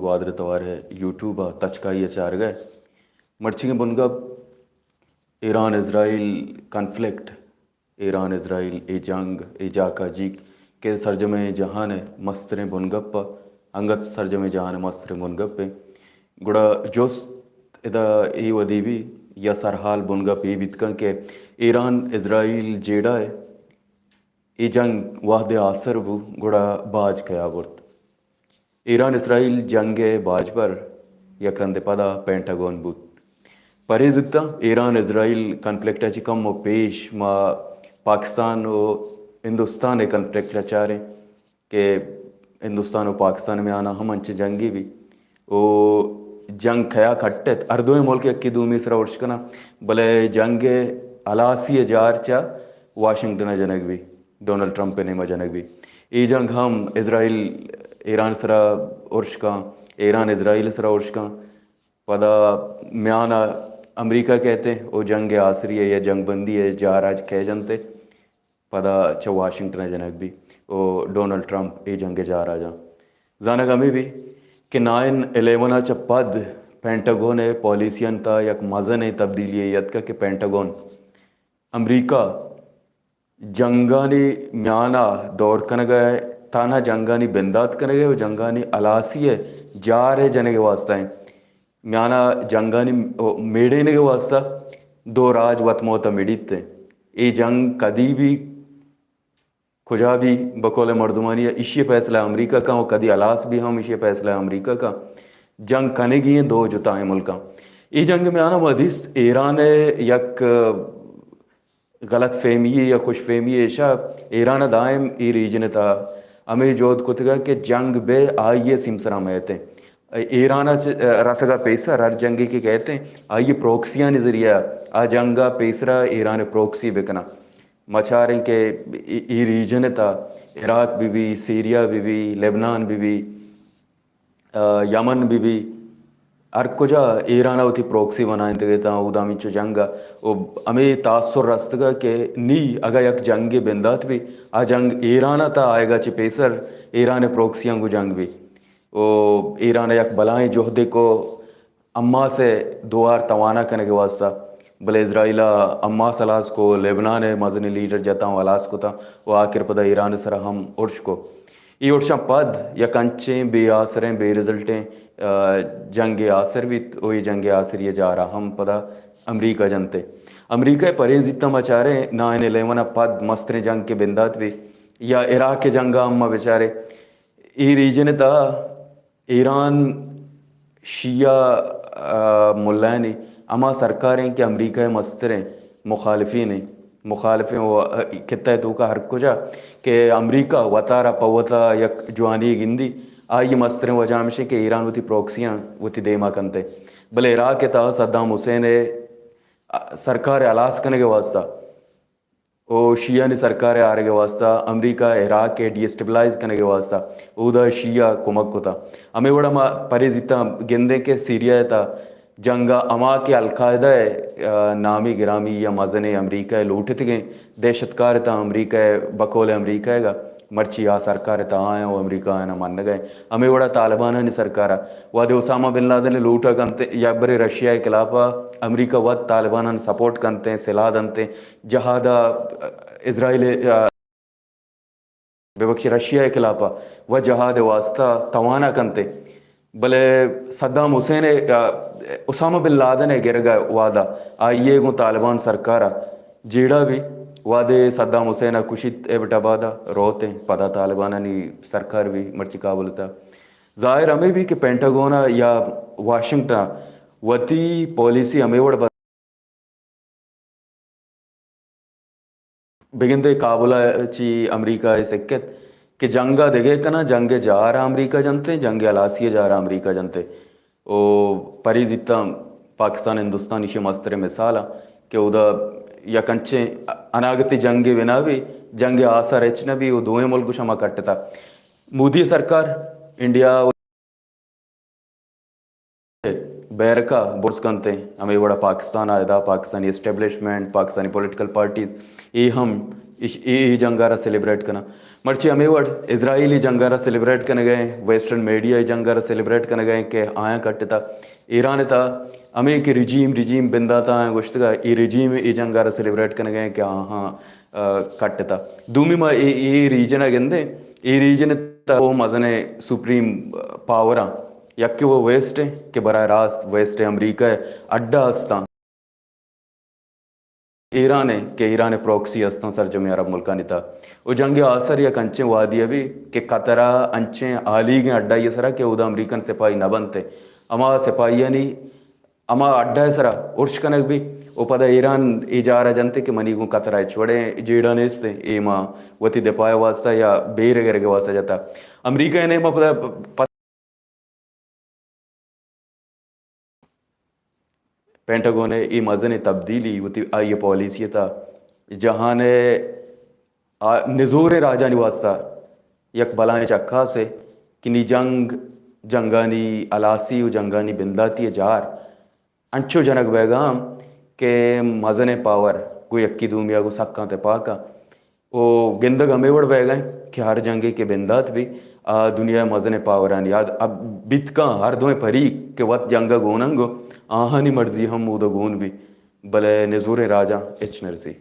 گوادر توار ءِ یوٹیوب ءَ تچکائی ءَ چارگ ءَ۔ مرچیگیں بنگپ ایران اسرائیل کنفلکٹ، ایران اسرائیل اے جنگ، اے جاکاجیک کہ سرجمیں جہان ءِ مستریں بنگپ ءَ، انگت سرجمیں جہان ءِ مستریں بنگپ ءَ۔ گڑا جست ادا اے ودی بی یا سرحال بنگپ اے بیت کن کہ ایران اسرائیل جیڑہ ءَ اے جنگ وہدے آسر بو، گڑا باج کیا برت؟ ایران اسرائیل جنگ ءِ باجبر یک رندے پدا پینٹاگون بوت۔ پرے زیتاں ایران اسرائیل کنفلکٹ ءَ چہ کم و پیش ما پاکستان و ہندوستان ءِ کنفلکٹ ءَ چاریں کہ ہندوستان و پاکستان ءِ میان ءَ ہم انچیں جنگے بی و جنگ کیا کٹت، ہر دوئیں ملک یکے دومی سرا ارش کناں، بلے جنگ ءِ ہلاسی ءِ جار چہ واشنگٹن ءَ جنگ بی، ڈونلڈ ٹرمپ ءِ نیمہ جنگ بی۔ اے جنگ ہم اسرائیل ایران سرا ارش کن، ایران اسرائیل سرا ارش کن۔ پدا میان ءَ امریکہ کئیت و جنگ ءِ آسری ءَ یا جنگ بندی ءِ جار ءَ کئے جنت، پدا چہ واشنگٹن ءَ جنگ بی و ڈونلڈ ٹرمپ اے جنگ ءِ جار ءَ جاں۔ زانگ ہمے بی کہ نائن الیون ءَ چہ پد پینٹاگون ءِ پالیسیانی تہا یک مزنیں تبدیلی یے اتکگ کہ پینٹاگون امریکہ جنگانی میان ءَ دور کنگ ءَ، تہنا جنگانی بندات کنگ ءَ و جنگانی ہلاسی ءِ جار ءِ جنگ ءِ واستہ ایں۔ میان ءَ جنگانی میڑینگ ءِ واستہ دو راج وت موت ءَ مڑیت ایں۔ اے جنگ کدی بی، کجا بی، بقول مردمانی ءَ ایشی ءِ فیصلہ امریکہ کن و کدی ہلاس بی ہم ایشی ءِ فیصلہ امریکہ کن۔ جنگ کنگی ایں دو جتائیں ملکاں۔ اے جنگ ءِ میان ءَ ما دیست ایران ءِ یک غلط فہمی یا خوش فہمی ایشا، ایران ءَ دائم اے ریجن ءِ تہا ہمے جہد کتگ کہ جنگ بہ آئی ءِ سیمسراں مئیت ایں۔ ایران ءَ چہ رسگ ءَ پیسر ہر جنگے کہ کئیت ایں، آئی ءِ پروکسیانی ذریعہ آ جنگ ءَ پیسرا ایران ءِ پروکسی بکناں۔ ما چاریں کہ اے، اے ریجن ءِ تہا عراق بہ بی، سیریا بہ بی، لبنان بہ بی، آ، یمن بہ بی، ہر کجا ایران ءَ وتی پروکسی بنائینتگ اتاں، اودا ہمینچو جنگ ءَ و ہمے تاثر رستگ کہ نی اگاں یک جنگے بندات بی، آ جنگ ایران ءِ تہا آیگ ءَ چہ پیسر ایران ءِ پروکسیاں گوں جنگ بی و ایران ءَ یک بلاہیں جہدے کو حماس ءِ دوار توانا کنگ ءِ واستہ، بلے اسرائیل ءَ حماس ہلاس کو، لبنان ءِ مزنیں لیڈر جتاں و ہلاس کتاں و آخر پدا ایران ءِ سرا ہم ارش کو۔ اے ارشاں پد یک انچیں بے آسریں، بے رزلٹیں، آ، جنگے آسر بیت و اے جنگ ءِ آسری ءِ جار ءَ ہم پدا امریکہ جنت۔ امریکہ ءِ پرے زیتاں ما چاریں نائن الیون ءَ پد مستریں جنگ کہ بندات بی یا عراق ءِ جنگ ءَ ہم ما بچاریں، اے ریجن ءِ تہا ایران شیعہ، آ، ملایانی ہما سرکار ایں کہ امریکہ ءِ مستریں مخالفین ایں، مخالفیں و، آ، خطہ ءِ توکا ہر کجا کہ امریکہ وتارا پہ وتا یک جوانی گندی، آئی ءِ مستریں وجہ ہمیش ایں کہ ایران وتی پروکسیاں وتی دیما کنت۔ بلے عراق ءِ تہا صدام حسین ءِ، آ، سرکار ءِ ہلاس کنگ ءِ واستہ و شیعہانی سرکار ءِ آرگ ءِ واستہ امریکہ ءَ عراق ءَ ڈی اسٹیبلائز کنگ ءِ واستہ اودا شیعہ کمک کتا۔ ہمے وڑا ما پرے زیتاں گندیں کہ سیریا ءِ تہا جنگ ءَ ہما کہ القاعدہ ءِ، آ، نامی گرامی یا مزنیں امریکہ ءِ لوٹتگیں دہشتکار اتاں، امریکہ ءِ، بقول امریکہ ءِ گا مرچی آ سرکار ءِ تہا ایں و امریکہ آیاں منگ ءَ ایں۔ ہمے وڑا طالبانانی سرکار ءَ وہدے اسامہ بن لادن ءِ لوٹ ءَ کنت، یک برے رشیا ءِ خلاف ءَ امریکہ وت طالباناں سپورٹ کنت، سلاہ دنت، جہاد ءَ اسرائیل ءِ، آ، ببخش، رشیا ءِ خلاف ءَ و جہاد ءِ واستہ توانا کنت۔ بلے صدام حسین ءِ، آ، اسامہ بن لادن ءِ گرگ ءَ وہد ءَ آئی ءَ گوں طالبان سرکار ءَ جیڑہ بی، وہدے صدام حسین ءَ کشیت ایبٹ آباد ءَ روت ایں، پدا طالبانانی سرکار بی مرچی کابل ءِ تہا۔ ظاہر ہمے بی کہ پینٹاگون ءَ یا واشنگٹن ءَ وتی پالیسی ہمے وڑ بس بگندے کابل ءَ چی امریکہ ءَ سکت کہ جنگ ءَ دگہ کناں، جنگ ءِ جار ءَ امریکہ جنت ایں، جنگ ءِ ہلاسی ءِ جار ءَ امریکہ جنت ایں۔ او پری زیتاں پاکستان، ہندوستان ایشی مستریں مثال ءَ کہ اودا یک انچیں اناگتی جنگے بنا بی، جنگ ءِ آسر ہچ نہ بی، او دوئیں ملک گوشاں ما کٹتا۔ مودی سرکار انڈیا بیرک ءَ برز کنت ایں، ہمے وڑا پاکستان ءَ ادا پاکستانی اسٹیبلشمنٹ، پاکستانی پولیٹیکل پارٹیز، اے ہم اش-، اے، اے جنگ ءَ را سیلیبریٹ کناں۔ مرچی ہمے وڑ اسرائیل ای جنگ ء را سیلیبریٹ کنگ ء، ویسٹرن میڈیا ای جنگ ء را سیلیبریٹ کنگ ء کہ آیاں کٹتا۔ ایران ء تھا ہمے کہ رجیم، رجیم بنداتا آیاں گوشتگا، ای رجیم ای جنگ ء را سیلیبریٹ کنگ ء کہ آہاں، آ، کٹتا۔ دومی ما اے، اے ریجن ء گندیں، اے ریجن ء تھا وہ مزن سپریم پاور آں، یکے وہ ویسٹ ء کہ براہ راست ویسٹ ء امریکہ ء اڈا استاں۔ ایران ء کہ ایران ء پروکسی استاں سرجمیں عرب ملکانی تھا۔ و جنگ ء آسر یک انچیں وادی ء بی کہ قطر ء انچیں آلیگیں اڈائی ء سرا کہ اودا امریکن سپاہی نہ بنت ء ہما سپاہیانی ہما اڈا ء سرا ارش کنگ بی و پدا ایران اے جار ء جنت کہ منی گوں قطر ء ہچ وڑیں جیڑہ نیست، اے ما وتی دپاع ء واسطہ یا بیرگ ء رگ ء واسطہ جتا۔ امریکہ ء نیمہ پدا پ-، پینٹاگون ء اے مزنیں تبدیلی وتی آئی ء پالیسی ء تھا جہان ء آ نزوریں راجانی واسطہ یک بلائیں چکاسے کہ نی جنگ، جنگانی ہلاسی و جنگانی بنداتی ء جار انچو جنگ بیگا ہم کہ مزنیں پاور گوں یکی دومیا گوں سکاں تپاکا و گندگ ہمے وڑ بیگا انت کہ ہر جنگے کہ بندات بی آ دنیا ء مزنیں پاورانی آ، آ بیت کاں ہر دوئیں پریک کہ وت جنگ ء گوننگ و آہانی مرضی ہم اودا گون بی، بلے نزوریں راجاں ہچ نرسی۔